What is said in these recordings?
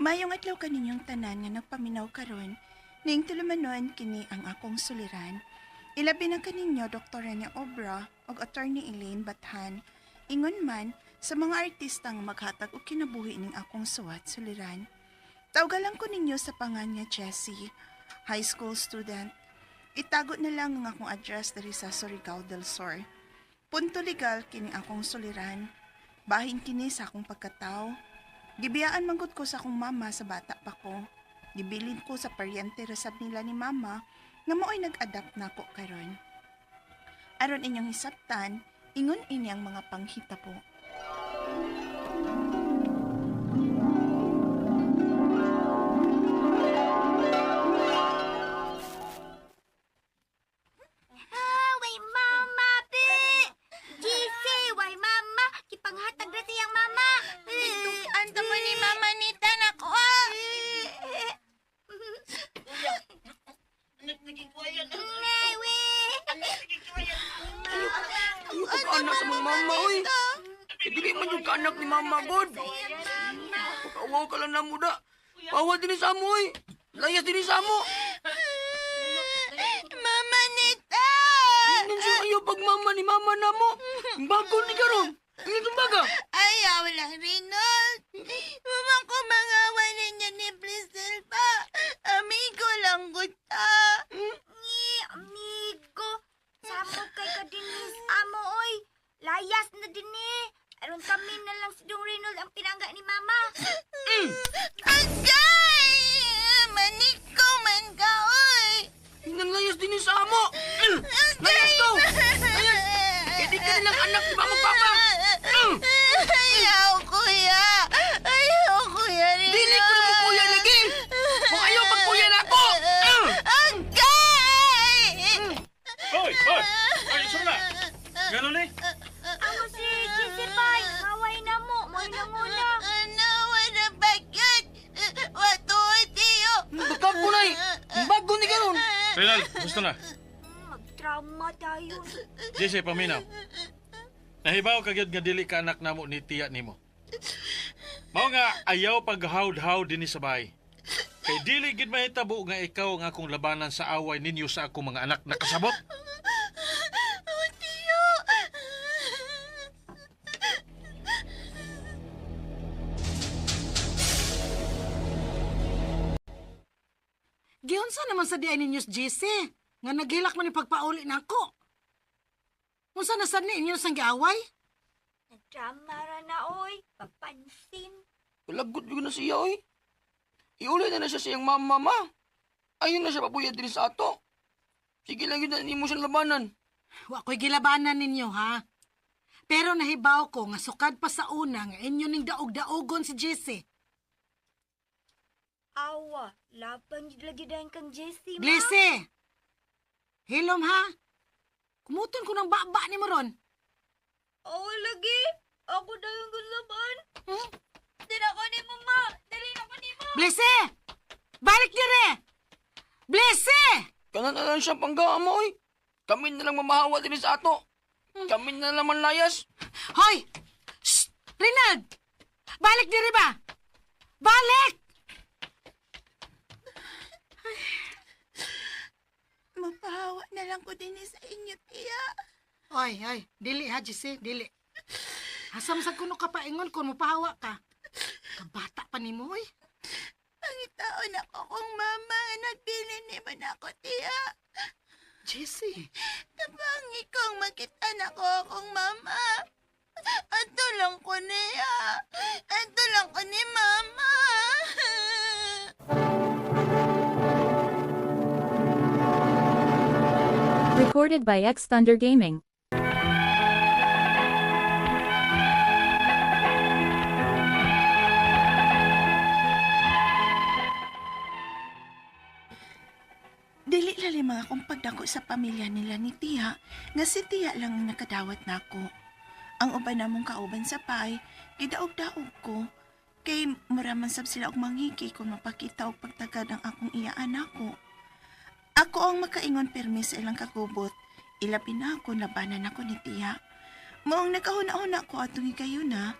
Mayong adlaw kaninyong tanan nga nagpaminaw karon, ning tulumanon kini ang akong suliran. Ilabi na kaninyo Dr. Rene Obra ug Attorney Elaine Bathan. Ingon man sa mga artista nga maghatag og kinabuhi ning akong suwat suliran. Tawgalan ko ninyo sa pangan nga Jessie, high school student. Itago na lang ang akong address diri sa Surigao del Sur. Punto legal kini akong suliran. Bahin kini sa akong pagkatao. Gibiyaan manggod ko sa akong mama sa bata pa ko. Gibilin ko sa paryente resab nila ni mama nga mao'y nag-adapt nako karon. Aron inyong hisabtan, ingon ini ang mga panghitabo. Ah, way mama, be! Jesse, way mama! Kipanghatag na siyang mama! Anto mo ni mama nita nako. Ah! Ngay, we! Ayaw ka anak sa mga mama, oy. Eh, dili man yung kaanak ni mama, god. Pagkawaw ka lang na muda. Pawa din sa amo, oy. Layas din sa amo. Mama nita! Nan siya ayaw pag mama ni mama na mo. Bago ni karon. Ang itong baga. Ayaw lang, Rinald. Mama ko mga ninyo ni Blisel pa. Amigo lang guta. Ngi, amigo! Samo kay ka dinis, amo, oy! Layas na din eh! Aron kami na lang si Dong Reynold ang pinangga ni mama. Agay! Maniko man ka, oy! Nan layas din sa amo. Layas to. Layas. Eh, di ka nilang anak ni mama papa. Mm. Ayaw, kuya! Ayaw, kuya Rinald! Dili ko na mo kuya lagi. Kung ayaw pag kuya na ako. Mm. Agay! Hoy, hoy! Ay, sumla! Ganun eh. Amo si Jesse Pai, ngaway na mo, mo na muna. Ano, wala bagyot! Watuod tiyo! Baka ko na eh. Bago ni karon. Renald, gusto na. Mag-trauma tayo. Jesse, paminaw. Nahibaw ka gyud nga dili ka anak namo ni tiya nimo. Mao nga ayaw paghawd-hawd dinhi sa bahay. Kay dili gid mahitabo nga ikaw ang akong labanan sa away ninyo sa akong mga anak nakasabot. Oh, tiyo! Giunsa naman sa diay ninyo GC nga naghilak man ni pagpauli nako. Unsa na sad ni inyo sang giaway? Nag-drama ra na, oy. Papansin. Lagot yun na siya, oy. Iuli na na siya siyang mama, ma. Ayun na siya papuya din sa ato. Sige lang yun na nimo siyang labanan. Wa ko'y gilabanan ninyo ha. Pero nahibaw ko nga sukad pa sa una nga inyo ning daog-daogon si GC. Awa, laban jud lagi dayon kang Jesse, ma. Blessy! Hilom ha. Kumuton ko ng baba ni mo ron. Awa lagi. Ako dayon gusaban. Hmm? Dili ko ni mama. Dili na ko ni mo. Blessy! Balik dire! Blessy! Kanan na lang siya panggawa mo, oy. Kami na lang mamahawa din sa ato. Kami na lang manlayas. Hoy! Shh! Rinald! Balik dire ba? Balik! Mapahawa na lang ko din sa inyo, tiya. Oy, oy, dili ha, Jesse, dili. Hasam sa kuno ka paingon kung mapahawa ka. Kabata pa nimo, oy. Pangitaon ako kong mama nga nagbilin ni man ako, tiya. Jesse, Tabang ikaw makita na ko akong mama. Ato lang ko niya. Ato lang ko ni mama. Recorded by X Thunder Gaming. Dili lalim ang akong pagdako sa pamilya nila ni Tiya, nga si Tiya lang ang nakadawat nako. Ang uban namong kauban sa pay, gidaog-daog ko. Kay mura man sab sila og manghiki kung mapakita og pagtagad ang akong iyaan nako. Ako ang makaingon pirmi sa ilang kagubot. Ilabi na ako labanan ako ni Tiya. Maong nagahuna-huna ko atong higayuna,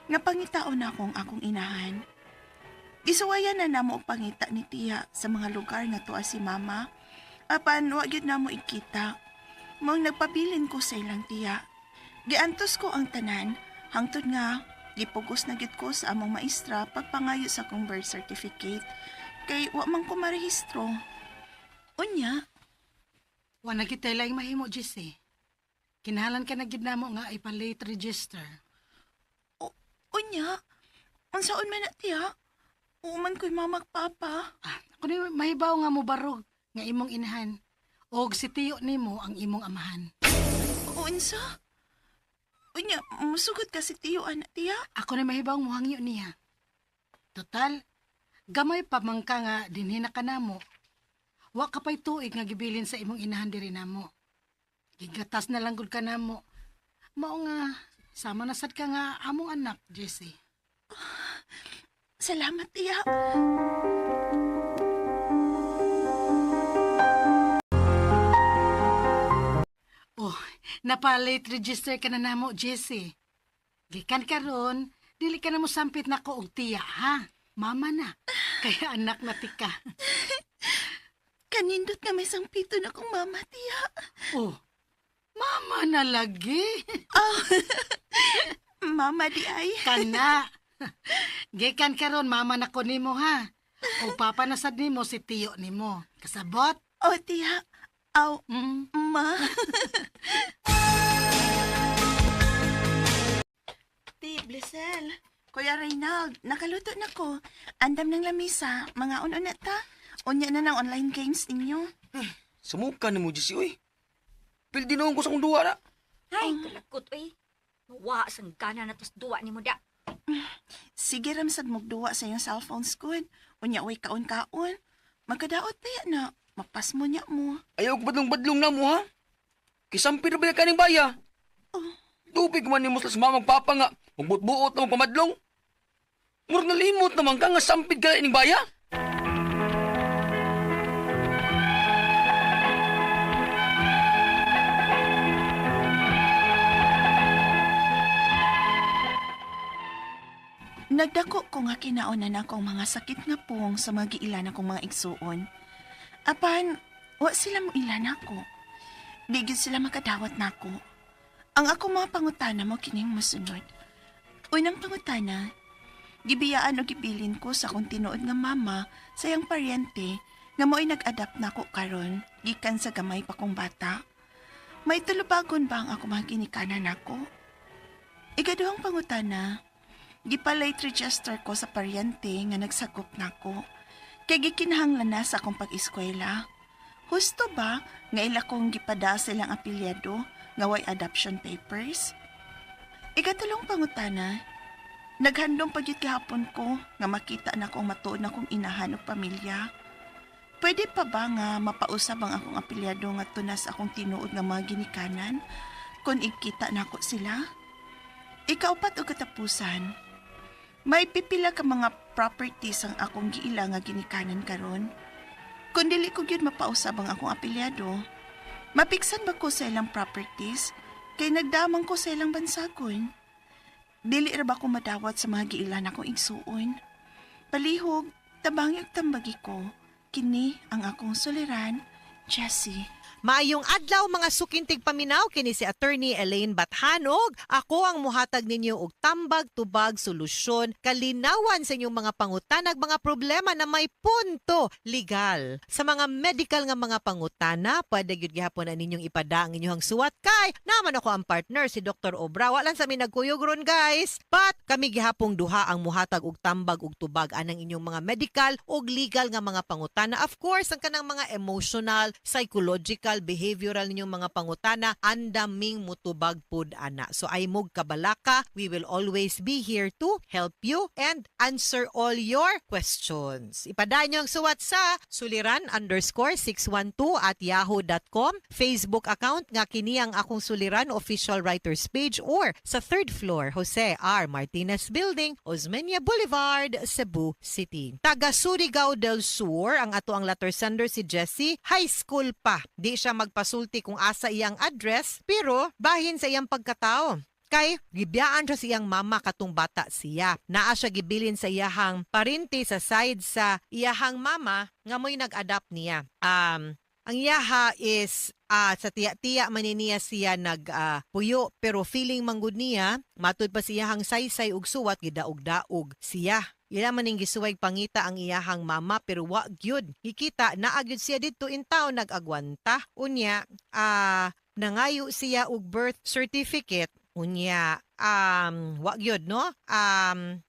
nga pangitaon na akong akong inahan. Gisuwayan na namo og pangita ni tiya sa mga lugar nga tuwa si mama. Apan wa gyud namo ikita. Maong nagpabilin ko sa ilang tiya. Giantos ko ang tanan hangtod nga gipugos na gyud ko sa among maestra pagpangayo sa akong birth certificate kay wa man ko marehistro. Unya, Wa na kitay laing mahimo, Jesse. Kinahanglan ka na gid namo nga ipa-late register. Unya, unsaon man na tiya? Uuman ko'y mama ug papa. Ah, ako ni mahibaw nga mobarog nga imong inahan. Og si tiyo nimo ang imong amahan. Unsa? Unya, musugot ka si tiyo ana tiya? Ako ni mahibaw muhangyo niya. Total, gamay pa man ka nga dinhi na kanamo. Wa ka pa'y tuig nga gibilin sa imong inahan diri namo. Gigatas na lang gud ka namo. Mao nga sama na sad ka nga among anak, Jesse. Salamat tiya. Oh, napa-late register ka na namo, Jesse. Gikan karon, dili ka na mo sampit nako og tiya, ha? Mama na. Kaya anak na tika. Kanindot nga may sangpito na kong mama tiya. Oh, mama na lagi. Mama di ay. Kana. Gikan karon mama na ko nimo ha. O papa na sad nimo si tiyo nimo. Kasabot? Oh tiya. Aw, ma. Ti, Blisel. Kuya Reynald, nakaluto na ko. Andam ng lamisa, mga uno na ta. Unya na ng online games ninyo. Sumuka ni mo, Jesse, uy. Pildi noon ko sa kong duwa na. Ay, kalakot oy. Mawa sang gana na tos duwa nimo da. Sige ramsad mugduwa sa iyong cellphone good. Unya way kaon-kaon. Magkadaot pa yan na. Mapas mo niya mo. Ayaw ko badlong-badlong na mo, ha? Kisampi na ba yung kaning baya? Tubig man ni mo sa mamang papa nga. Magbutbuot na magpamadlong. Murag nalimot naman ka nga sampid ka ining baya. Nagdako ko nga kinauna na akong mga sakit nga puong sa mga giilan akong mga igsuon. Apan, wa sila mo ilan ako. Di gyud sila makadawat nako. Ang ako mga pangutana mo kining mosunod. Unang pangutana, gibiyaan o gibilin ko sa akong tinuod nga mama sa iyang paryente nga mo'y nag-adapt nako karon gikan sa gamay pa kong bata. May tulubagon ba ang ako mga ginikanan nako? Ikaduhang pangutana, gipalate register ko sa paryente nga nagsagop nako. Kay gikinahanglan na sa akong pag-eskwela. Husto ba nga ila kong gipada silang apelyado nga way adoption papers? Ikatulong pangutana, naghandom pa gyud gihapon ko nga makita na akong matuod na akong inahan og pamilya. Pwede pa ba nga mapausab ang akong apelyado nga tunas akong tinuod nga mga ginikanan kung igkita nako sila? Ikaupat og katapusan, may pipila ka mga properties ang akong giila nga ginikanan karon. Kung dili ko gyud mapausab ang akong apelyado, mapiksan ba ko sa ilang properties kay nagdamang ko sa ilang bansagon? Dili ra ba ko madawat sa mga giila akong igsuon? Palihog, tabangi ug tambagi ko. Kini ang akong suliran, Jessie. Maayong adlaw mga sukintig paminaw kini si Attorney Elaine Bathanog. Ako ang muhatag ninyo og tambag tubag solusyon kalinawan sa inyong mga pangutanag mga problema na may punto legal. Sa mga medical nga mga pangutana, pwede gyud gihapon na ninyong ipada ang inyong suwat kay naman ako ang partner si Dr. Obra. Wa lang sa mi nagkuyog ron guys. But kami gihapong duha ang muhatag og tambag og tubag anang inyong mga medical og legal nga mga pangutana. Of course, ang kanang mga emotional, psychological, behavioral ninyong mga pangutana, andaming mutubag pud ana. So ay mog kabalaka, we will always be here to help you and answer all your questions. Ipadaan niyo ang suwat sa suliran_612@yahoo.com, Facebook account nga kini ang akong suliran official writers page or sa third floor Jose R. Martinez Building, Osmeña Boulevard, Cebu City. Taga Surigao del Sur ang ato ang letter sender si Jesse, high school pa. Di siya magpasulti kung asa iyang address pero bahin sa iyang pagkatao. Kay gibiyaan siya sa iyang mama katong bata siya. Naa siya gibilin sa iyahang parente sa side sa iyahang mama nga mo'y nag-adopt niya. Ang iyaha is sa tiya-tiya man ni niya siya nag puyo, pero feeling manggod niya matud pa siyahang saysay ug suwat, gidaog-daog siya. Ila man ning gisuway pangita ang iyahang mama, pero wa gyud gikita. Naa gyud siya didto in town nag-agwanta. Unya nangayo siya og birth certificate, unya wa gyud, no?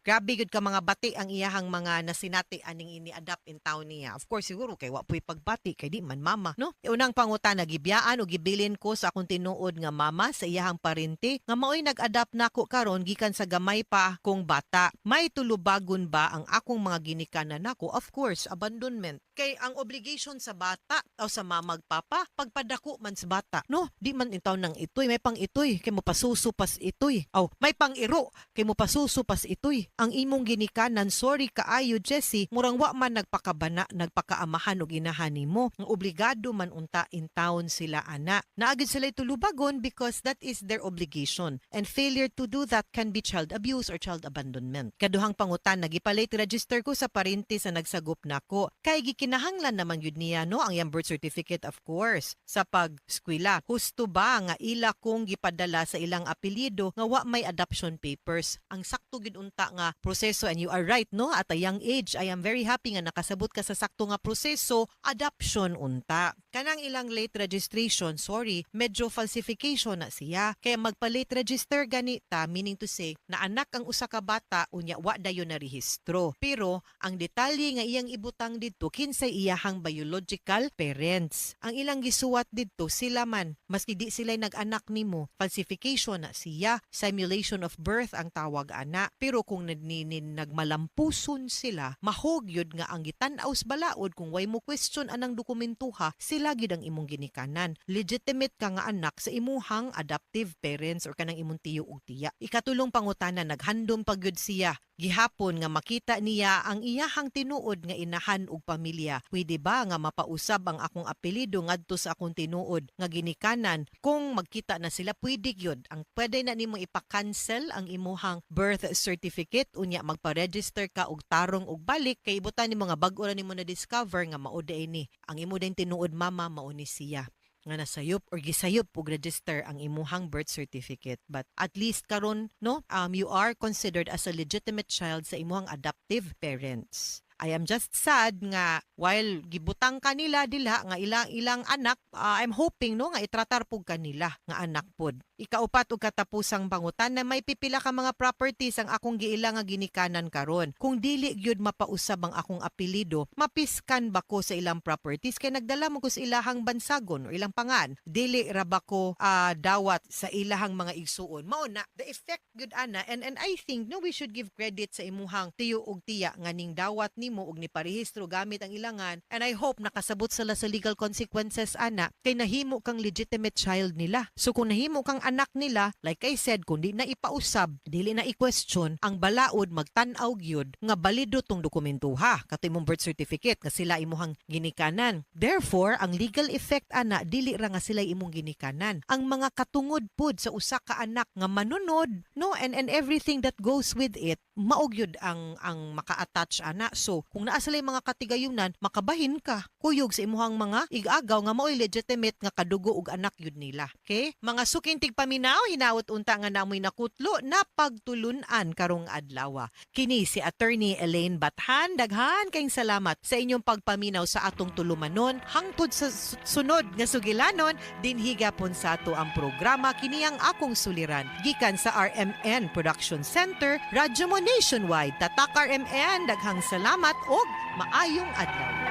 Grabe gyud ka mga bati ang iyahang mga nasinati aning ini-adopt in town niya. Of course, siguro kay wa puy pagbati kay di man mama, no? Unang pangutana, gibiyaan o gibilin ko sa akong tinuod nga mama sa iyahang parente nga maoy nag-adopt nako karon gikan sa gamay pa kong bata. May tulubagon ba ang akong mga ginikanan nako? Of course, abandonment. Kay ang obligation sa bata o sa mamag papa, pagpadako man sa bata, no? Di man intaw ng itoy, may pang itoy kay mo pasuso pas itoy. Aw, may pang iro kay mo pasuso pas itoy. Ang imong ginikanan, sorry kaayo, Jesse, murang wa man nagpakabana, nagpakaamahan og inahan nimo. Ang obligado man unta in town sila ana. Naa gyud sila tulubagon because that is their obligation. And failure to do that can be child abuse or child abandonment. Kaduhang pangutana, nagipalate register ko sa parente sa nagsagop nako. Kay gikinahanglan naman gyud niya, no, ang iyang birth certificate, of course, sa pag-eskwela. Husto ba nga ila kong gipadala sa ilang apelyido nga wa may adoption papers? Ang sakto gyud unta nga proseso, and you are right, no, at a young age, I am very happy nga nakasabot ka sa sakto nga proseso, adoption unta. Kanang ilang late registration, sorry, medyo falsification na siya. Kaya magpa-late register ganita, meaning to say, na anak ang usa ka bata, unya wa dayon na rehistro. Pero ang detalye nga iyang ibutang didto, kinsay iyahang biological parents. Ang ilang gisuwat didto, sila man, maski di sila nag-anak nimo, falsification na siya, simulation of birth ang tawag ana. Pero kung nagmalampuson sila, mahog yun nga ang gitan-aw sa balaod, kung way mo question anang dokumentuha, sila gyud ang imong ginikanan. Legitimate ka nga anak sa imuhang adoptive parents or kanang imong tiyo ug tiya. Ikatulong pangutana, naghandom pa gyud siya gihapon nga makita niya ang iyahang tinuod nga inahan ug pamilya. Pwede ba nga mapausab ang akong apelyido ngadto sa akong tinuod nga ginikanan kung magkita na sila? Pwede gyud. Ang pwede na nimo ipa-cancel ang imuhang birth certificate, unya magpa-register ka og tarong og balik, kay ibutan nimo nga bag-o ra nimo na discover nga mao diay ni ang imo din tinuod mama, mao ni siya nga nasayop or gisayop og register ang imuhang birth certificate. But at least karon, no, you are considered as a legitimate child sa imuhang adoptive parents. I am just sad nga while gibutang kanila dila nga ilang ilang anak, I'm hoping, no, nga itratar pug kanila nga anak pod. Ikaupat ug katapusang pangutana, may pipila ka mga properties ang akong giila nga ginikanan karon. Kung dili gyud mapausab ang akong apelyido, mapiskan ba ko sa ilang properties kay nagdala mo ko sa ilahang bansagon o ilang pangan? Dili ra ba ko dawat sa ilahang mga igsuon? Mao na the effect gyud ana, and I think, no, we should give credit sa imuhang tiyo ug tiya nga ning dawat nimo ug niparehistro gamit ang ilangan, and I hope nakasabot sila sa legal consequences ana, kay nahimo kang legitimate child nila. So kung nahimo kang anak nila, like I said, kung di na ipausab, dili na i-question, ang balaod magtan-aw gyud nga balido tong dokumentuha, kato imong birth certificate, nga sila imuhang ginikanan. Therefore, ang legal effect ana, dili ra nga sila imong ginikanan. Ang mga katungod pud sa usa ka anak nga manunod, no, and everything that goes with it, mao gyud ang maka-attach ana. So, kung naa sila mga katigayunan, makabahin ka kuyog sa imuhang mga igagaw nga mao'y legitimate nga kadugo ug anak yun nila. Okay? Mga suking tigpaminaw, hinaot unta nga namoy nakutlo na pagtulunan karong adlaw. Kini si Attorney Elaine Bathan. Daghan kayong salamat sa inyong pagpaminaw sa atong tulumanon. Hangtod sa sunod nga sugilanon, dinhi gapon sa ato ang programa, kini ang akong suliran. Gikan sa RMN Production Center, Radyo Mo Nationwide. Tatak RMN, daghang salamat og maayong adlaw.